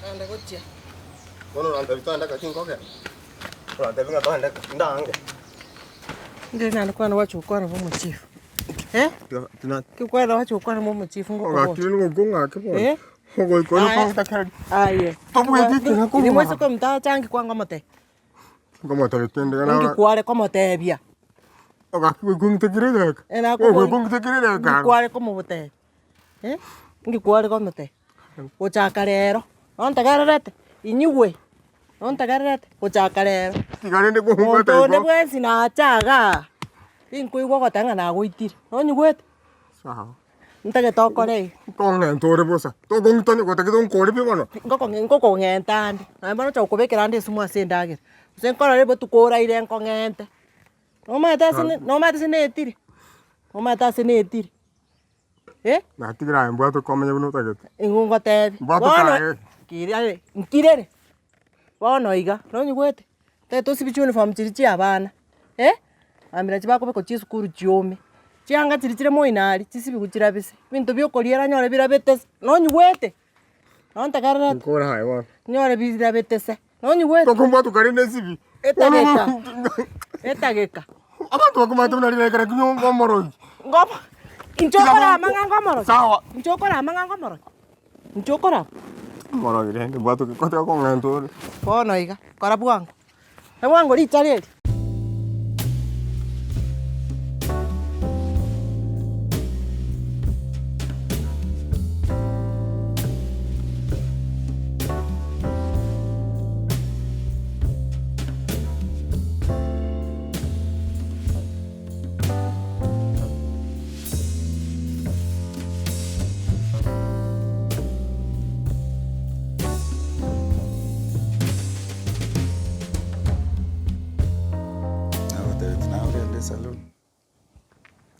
Genda gochia. Ndire naende kwana gwacha gokwana bwa omochifu eh? Ki kwana gwacha gokwana bwa omochifu ngokobora eh? Aye, aye, moiseke omonto kwango omotebi. Inki kware komotebia? Inki kware komotebia? Eh, inki kware komotebia? Gochaka rero, nontegererete? Inyigwe, nontegererete? Gochaka rero, monto onde bwensi nacha igaa, tinkoigwa ogoteba ng'a nagoitire, nonyigwete? Ntagete okore iga. Nkong'enta ore bosa, tokong'itania gotagete onkore pi bono. Ngokong'e nkokong'enta ande, naende bono ocha gokobekera ande esumu ase endagera, gose nkorore botuko oraire nkong'ente, nomanyete ase ne nomanyete ase naetire, nomanyete ase naetire eh. Natigire aye mbwate komenya buna otagete. Nigo ngotebia, Mbwate bono kaye. kira nkirere, bono iga, nonyigwete? Totagete tosibie chiuniform chiria chia abana, eh, mambia nachi bakobekwa chisukuru chiome, chianga chiria chire moino aria chisibigwe chirabise, ebinto bia okoriera onyore birabete se, nonyigwete? Nontegererete? Nkore aye bono. Onyore birabete se, nonyigwete? Tokombwata kare nesibi. Etageka, etageka. Abanto bakomanyete buna rirekera ki nyomba omorogi. Ngobo, inche okorama ng'a ngomorogi? Sawa. Inche okorama ng'a ngomorogi? Inche okorama? Omorogi rende mbwate okotiga kong'enta ore. Bono iga, kora bwango, kora bwango richari eri. Nagotebetie naye ogende esalon.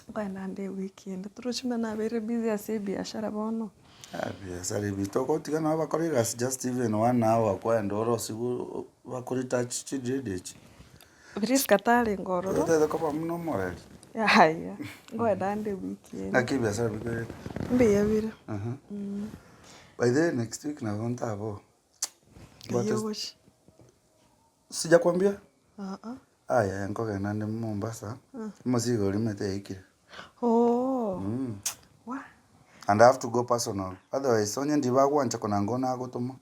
Nkoenda nde ewiki ende, torochi buna nabeire busy ase ebiashara bono. Ebiasara ebi togotiga nabo bakore egasi just even one hour kwaenda orosiwu bakoretouch chidread echi. Priska tarenge ororo. Otagete koba buna omoreri. Yaya, nkoenda nde ewiki ende. Naki ebiasara bikoirete? Mbuya bire. By the way next week nabo ntabe oo. Eyio ogochia. Sijakwambia? Aa. Aya nkogenda nde Mombasa, omosigo oria omanyete yaikire. Oo. Wah. And I have to go personal, otherwise onye ndibagwancha konanga one agotoma.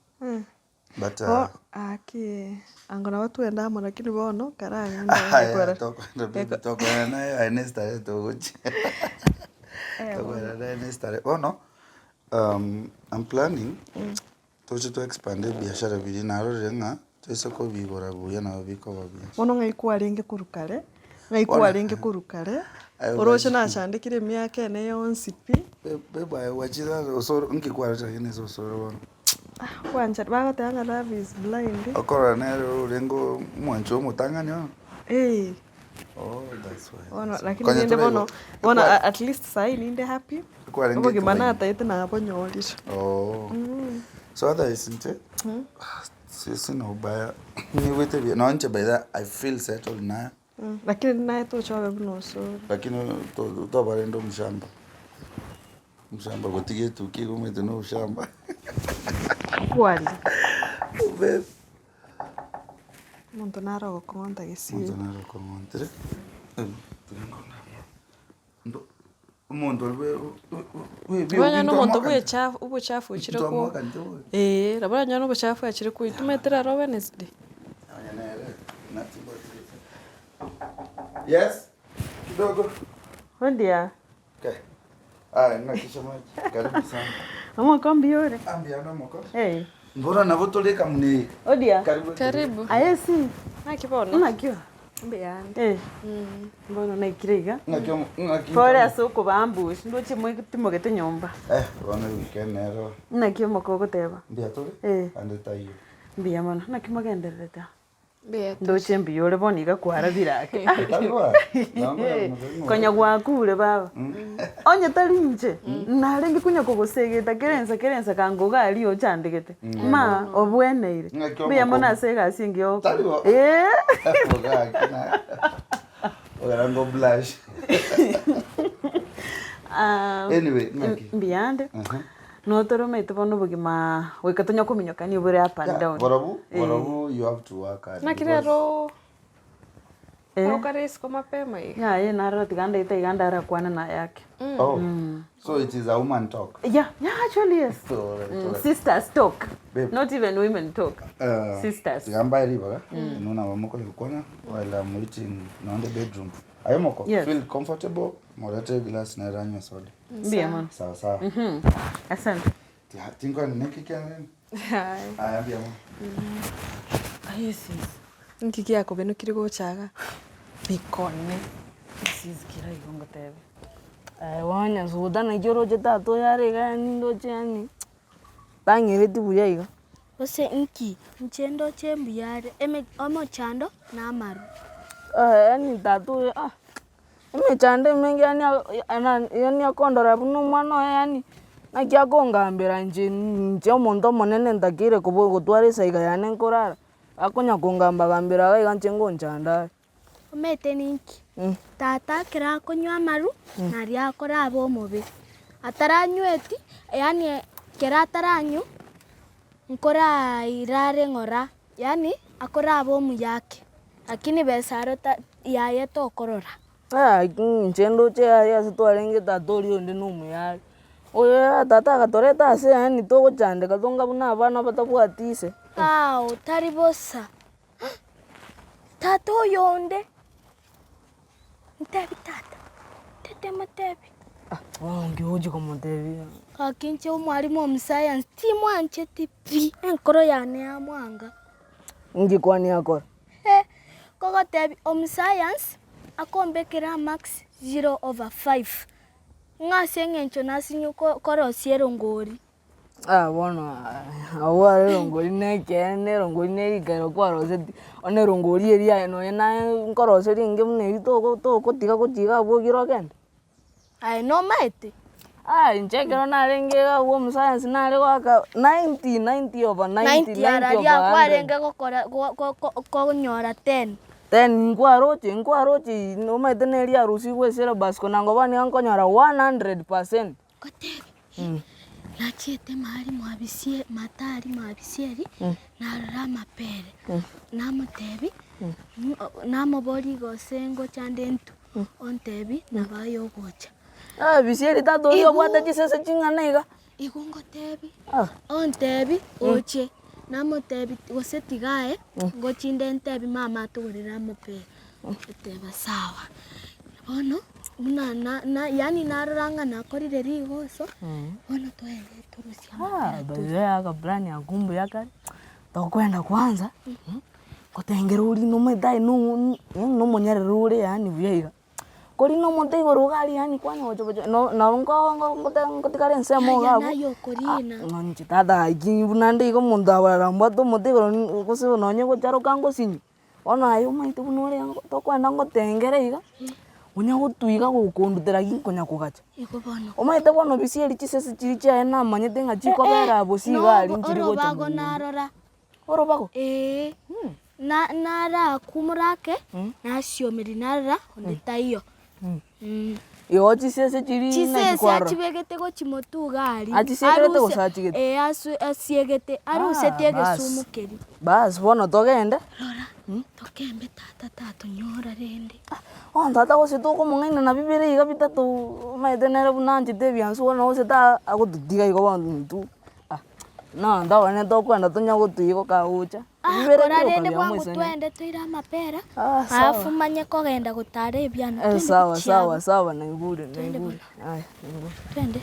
But Bo gaki ango nabo twende amo lakini bono karang'e Aya tokoenda baby tokoenda naye aye ne starehe togochia. Tokoenda naye ne starehe. Bono I'm planning toche to expand ebiashara biria narorire ng'a toise kobigora buya nabo bikoba buya. Bono ng'ai kwarenge korwa kare, ng'ai kwarenge korwa kare, oroche nachandekire emiaka ene yonsi pi. Babe aye gwachire ase osoro nki kwarorire lakini ase osoro bono? Bwanchani bagoteba ng'a love is blind. Okorora nere orenge omwanchi omotang'ani bono? Eh. Oh that's why. Bono that's why. lakini Konya rende toraigwa- bono bono ekwa- at least sahi ninde happy, ekwarenge obogima ekebaini. nataete nabonyorire. Oh. So otherwise inche, sina ubaya, niigwete buya, nonye inche by the way I feel settled naye. Lakini naye tocha obe buna osoro. Lakini to- toba rende omoshamba, omoshamba gotiga etukia igo omanyete na oboshamba. Nkwarire. Babe. Omonto nare ogokong'onta gesieri. Omonto nare okong'ontire, tiga nkong'onte ndo omonto oria bwe bwe bwe Nonya na omonto bwa echafu obochafu ochire ko eh, nabo oranyore na obochafu achire koitumia aro Wednesday. Nonya nere natibwati Yes, kidogo. Odia. Okay. Aya, ng'aki shemeji? Karibu sana. Omoko mbuya ore? Ah, mbuya nomoko. Eh. Mbora nabo tore ekamuna eye. Odia. Karibu. Karibu. Aye si. Naki bono? Naki? Mbuya ande. Eh. Bono naikire iga. Ng'aki omo- ng'aki Pore ase okobambush, ndoche mwatimogete nyomba. Eh, bono weekend nero. Naki omoko ogoteba? Mbuya tore? Eh. Ande taiyo. Mbuya mono. Naki mogendererete aa? Mbuya tore. Ndoche mbuya ore bono iga kwarabire ake. Tari boa? Nongo ya moto Konya gwakure baba. Onye tari inche, narenge konya kogosegeta kera ensa kera ensa kango iga aria ochandegete. Ma obweneire. Ng'aki Mbuya mono omokungu. ase egasi engiya ogokora. Tari bo? Eeh. Gaki na. Ogera ngo blush. Ah, Anyway, ng'aki. Mbuyande. Aha. Notore omanyete bono obogima goika tonya kominyokania bore up and Yeah, down. barabwo barabwo you have to work hard Naki because rero Eh. okare isiko mapema iga. Yaya narora tiga ndaete iga ndarakwane naye ake. Oh, so it is a woman talk. Yeah, yeah, actually yes. So, alright, alright. Sisters talk. Babe. Not even women talk. Sisters. Tiga mbae ribaga inwe nabo mokore gokwana while I'm waiting nonde bedroom. Aye moko Yes. feel comfortable morete eglass nere anywe soda. Mbuya mono. Sawa sawa. Asante. Tiga tinkwane neki kiane. Aye. Aya mbuya mono. Aye sis. Nki giakobenokire gocha iga? Bikone. Sis kira igo ngotebe. Aye bono Nyasuguta naki oroche tata oyo are iga yaani ndoche yaani tang'ereti buya iga. Gose inki? Inche ndoche mbuya are, eme omochando na amarwa. Yaani tata oyo ah, emechando emenge yaani yaani akondora buna omwana oye yaani naki akongambera inche inche omonto omonene ntakeire kobo gotwara esaiga yane nkorara, akonya kongamba gambera iga iga inche ngonchanda are. Omanyete ninki? Tata ekero akonywa amarwa, naria akorabe omobe. Ataranyweti, yaani ekero ataranywa, nkorairare ng'ora, yaani akorabe omuya ake, lakini besa aro ta yaye tokorora. Inche ndoche aria ase twarenge tata oria onde na omuya are, oyo tata agatoreta ase yaani togochandeka tonga buna abana batabwati ise. Ao tari bosa. Tata oyonde, ntebi tata, tete motebi. Bono nki ogochia komotebia? Gaki inche omwalimu omosayansi timwancheti pi, enkoro yane yamwanga. Inki kwani akora? Eh, kogotebi omosayansi akombekera amarks zero over five, ng'a ase eng'encho nasinywa korosia erongori. Ah bono abwo are erongori na ekeene erongori na erikero kwaroseti, bono erongori eria aye nonye naye nkoroseria enge buna eria toko togotiga gochia iga abwo ogire ogende. Aye nomaete? Ah inche ekero narenge iga abwo omosayansi nare goaka 90, 90 over 90, 90 90 over araria 100. kwarenge gokora go- go- go- konyora 10. 10 nkwaroche nkwaroche nomanyete na eria arusigwe esyllabus konango bono nigo nkonyora 100%. Gotebia, Nachiete mahali mwa bisie matari mwa bisieri, narora amapere, namotebia, namoboria gose ngochande intwe, ontebia nabo aye ogocha. Bisieri tata oyio obwate chisese ching'ana iga. Igo ngotebia, ontebia oche, namotebia gose tiga aye, ngochinde ntebie mama atogorere amapere, oteba sawa. Bono, buna na na yaani narora ng'a nakorire rigoso, bono twaende torusie amapera By the way aka plan ako mbuya kare, tokoenda kwanza, gotengera oria nomanyete aye no yaani nomonyerere ore yaani buya iga. Korina omonto igoro iga aria yaani kwanya gocha gocha no nabo nko nko ngote ngotigare ensemo iga Yaya abwo, naye okorina. inche tata gaki buna nde iga omonto akorara mbwate omote igoro gose nonye gocharoka ngosinye. Bono aye omanyete buna ore iga tokoenda ngotengere iga, onya gotwa iga gokondutera ki nkonya kogacha. Igo bono. Omanyete bono bisieri chisese chiria chiaye namanyete ng'a chikobera abwo ase iga aria nchiri gocha Orobago mogondo. narora. Orobago? Eeh, na narakumora ake, nasiomeria narora onde taiyo. Igo chisese chiria naki Chisese kwarora? achibegete gochia motwe iga aria. Achisiekete gose Aruse- achigete? Ee asu- asiegete, arusetie Ah, bas. egesumu keria. Baas bono togende. Rora, tokembe tata tatonyora rende. Bono tata gose tokomong'aina na bibere iga bitato omanyete nere buna anchete ebiansu bono gose ta agototiga igo bono intwe ah, na ntabane tokoenda tonya gotwa igo kagocha. Ah, Bibere kora bioka rende bia bwango moisane. twende toire amapera, Ah, sawa. alafu manye kogenda gotara ebiano, Eh, twende sawa gochia sawa abwo. sawa naigure Twende naigure bono. aya naigure Twende.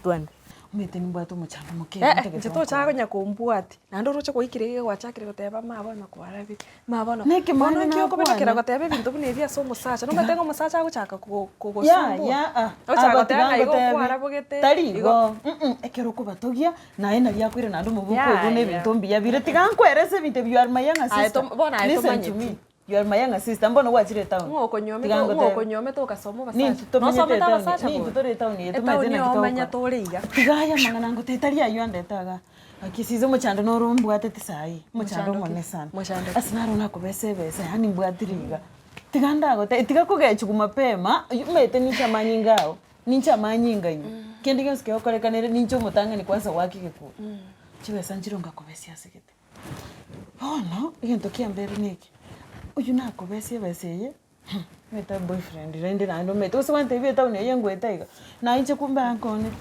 Twende. Omanyete nimbwate omochando moke Eh, ntagete inche tochaka konya kombwatia, naende oroche gwaikire iga gwachakire goteba ma bono kwarabire, ma bono, Nekemaene bono nki okobekera nakwana. goteba ebinto buna ebi ase omosacha, nomanyete ng'a omosacha agochaka ko- Ya, kogosumbua, ya, ah, ogochaka aba goteba tiga ng'a igo ngotebi. kwarabogete, Tari igo igo, mm ekero okobatogia, naye nari akoira naende omobuko Ya, obo na ya. ebinto mbuya bire, tiga nkwerese ebinto ebi you are my younger Aye sister, tom- bono aye listen to tomanyeti. me, you are my younger sister, mbono gwachire etown, Ng'o okonyuomete tiga ng'o ngotebi. okonyuomete okasoma Nintu obasacha? tomenyete Nosomete etown abasacha nintu bori? tore etown eye tomaete Etown naki oo omenya togokora. tore iga. Tiga aya amang'ana ngotebi tari aywo andete igaa, gaki size omochando noro ombwatete saii, omochando Mochando ki? omonene sana. Mochando ki? Ase naro nakobesa ebesa yaani mbwatire iga, tiga ndagotebi tiga kogechigwa mapema, omanyete ninche amanyinga ao, ninche amanyinga ime. Kende gionsi kegokorekanere ninche omotang'ani kwansa goaka egekuro. Chibesa nchire ngakobesia ase gete. Bono, egento kiambere neke, oywo nakobesia ebesa eye, omanyete boyfriend rende naende omanyete gose gwantebia etown eye ngoeta iga, na inche kumbe ankoneti,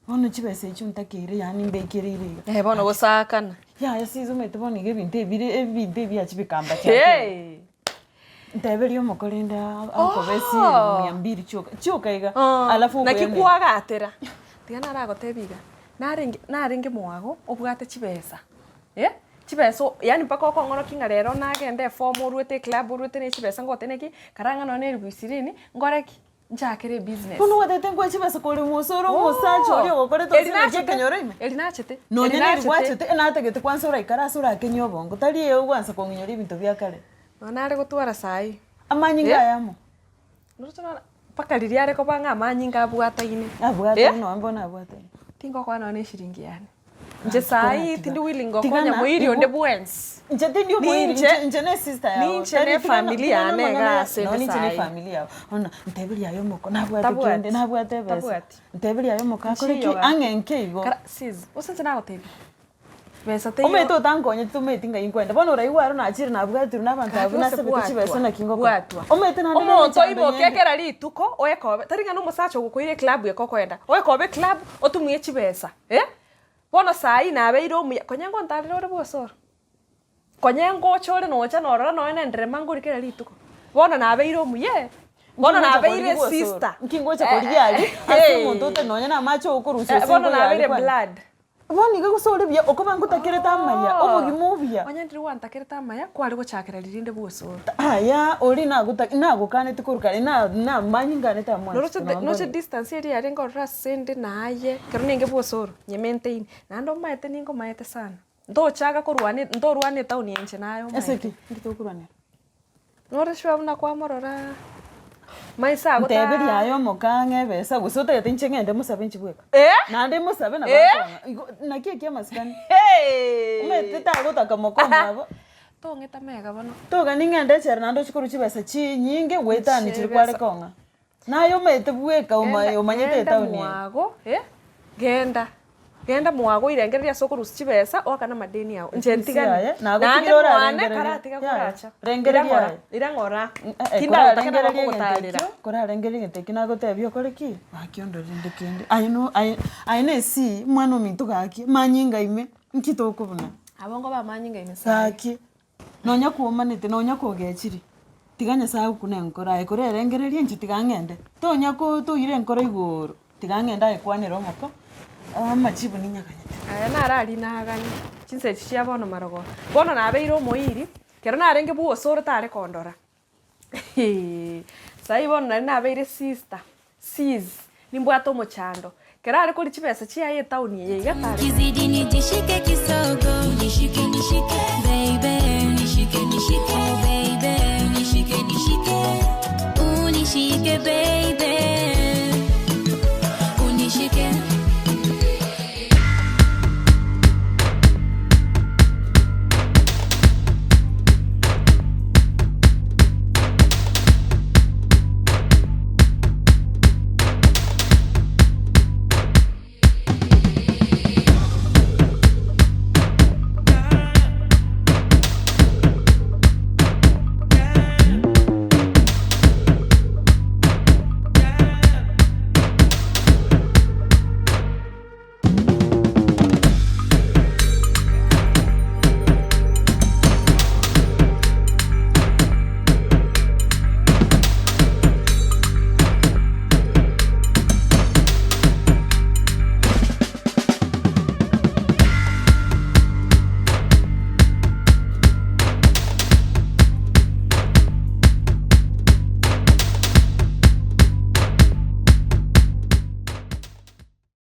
bono chibesa echio ntakeire yaani mbekereire iga. Eh, bono gosaakana. Yaya sis omanyete bono iga ebinto ebire ebinto ebiachi bikambacha akili. Nteberie omoko rende akobesie mia mbili chioka chioka iga alafu Naki okoyamera. kwagatera, tiga naragotebi iga, narenge narenge mwago obwate chibesa eh, chibesa o yaani mpaka okong'orokia ng'a rero nagende eform oruete eclub oruete na echibesa ngote naki, kara ng'a nonye na elifu ishirini, nkore ki? Nchakere ebusiness. Bono gwatebete nkoe chibesa kore omosore omosacha oria ogokorete Eri ase naki nachete, ekenyoro ime? eri nachete, Nonya eri neri nachete. gwachete enatagete kwansa oraikare ase orakenyie obongo tari eye ogwansa kong'inyora ebinto bia kare. Nonya nare gotwara saii. Amanyinga Eh? aya amo. Noroche nonya mpaka riria are koba ng'a amanyinga abwataine. Abwataine nonya mbono abwataine. Tingokoa nonya na eshiringi yane. Inche saii tindi willing gokonya Tigana, moiri onde igo- bwensi. Inche tindi omoiri, Ninche- inche inche ne sister yao. ninche Tari ne tigana- familia tigana yane amang'ana iga ya- ase nonye ende inche ne saii. familia yao. Bono nteberia aye omoko nabwate Tabwati. kende, nabwate ebesa. Tabwati. Nteberia aye omoko akore ki? Nchiyo gaki. Ang'e nke igo. Kara sis, gose inche nagotebia, besa teiyo. Omanyete otankonyeti tomanyeti ng'ai nkoenda. Bono oraigwe aro nachire nabwatirwe na abanto Gaki abwo gose nasabete chibesa bwatwa, naki ngokora. bwatwa. Omanyete naende Omonto nemechando oimoke yende. kera rituko, oekobe, tari ng'a na omosacha ogokoira eclub eke okoenda, oekobe eclub, otumie chibesa eh, bono saii nabeire omuya, konya ngontarera ore bwose oro, konya ngocha ore nocha norora nonye na enderema nkori kera rituko, bono nabeire omuya eh, bono Nki ngocha nabeire korigia bwose oro? sister, Nki ngocha korigia aria, ase omonto otari nonye na amache okorusia ase bono engoyo aria nabeire kwane. blood. Bono iga gose ore buya, okoba ngotakerete amaya, obogima obuya. Onye ndiri gwantakerete amaya, kware gochakera ririnde bwose oro. Aya, oria nagota nagokaneti korwa kare, na namanyinga nganete amwanchete Noroche nonye noche mbono. distance eria yarenge ororo ase ende naye, ekero nenge bwose oro, nye maintain, naende omaete ningomaete sana. Ntochaka korwana ntorwana etown eye inche naye Ase omaete. ki? Nki tokorwanera? Nore sure buna kwamororaa, maiso ago Nteberie taa aye omokang'e ebesa gose otagete inche ng'ende mosabe inche bweka? Eh? Naende mosabe nabo Eh? akong'a. Igo naki eki amasikani? Omanyete tagotaka moka omwabo. Tong'ete amega bono. Togani ng'ende echela naende ochie korwa chibesa chinyinge goetania chiria kware Chibesa. kong'a. Naye omanyete bweka oma Genda omanyete genda etown eye. mwago eh, genda, genda mwago oirengererie ase okorusia chibesa oakane amadeni ago, inche Ase ntigane. aye, Naende nagotigire mwane orarengereria. karatiga Yaya, koracha, ira rengereria ng'ora, aye. ira ng'ora, Tindagotaka tindagotaka korarengereria egento nabakogotarera. ekio, korarengereria egento ekio nagotebia okore ki? Gaki ondore rende kende, aye no aye aye na esii, omwana ominto gaki, manyinga ime, nki tokobuna? Abwo nkoba amanyinga ime saii. Gaki, nonya kwomanete, nonya kogechiri, tiga Nyasaye agokune enkoro aye korerengereria inche tiga ng'ende, tonya ko toire enkoro igoro, tiga ng'ende ayekwanere omoko, amachibu ninyaganyete. Aya naro aria nagani, chinsa echi chia bono marogoba. Bono nabeire omoiri, ekero narenge bwosa ore tare kondora, Saii bono nari nabeire sister, sis, nimbwate omochando. Ekero are koria chibesa chiaye etown eye iga tare Kizidi nijishike kisogo nishike nishike baby nishike nishike baby nishike nishike unishike baby unishike.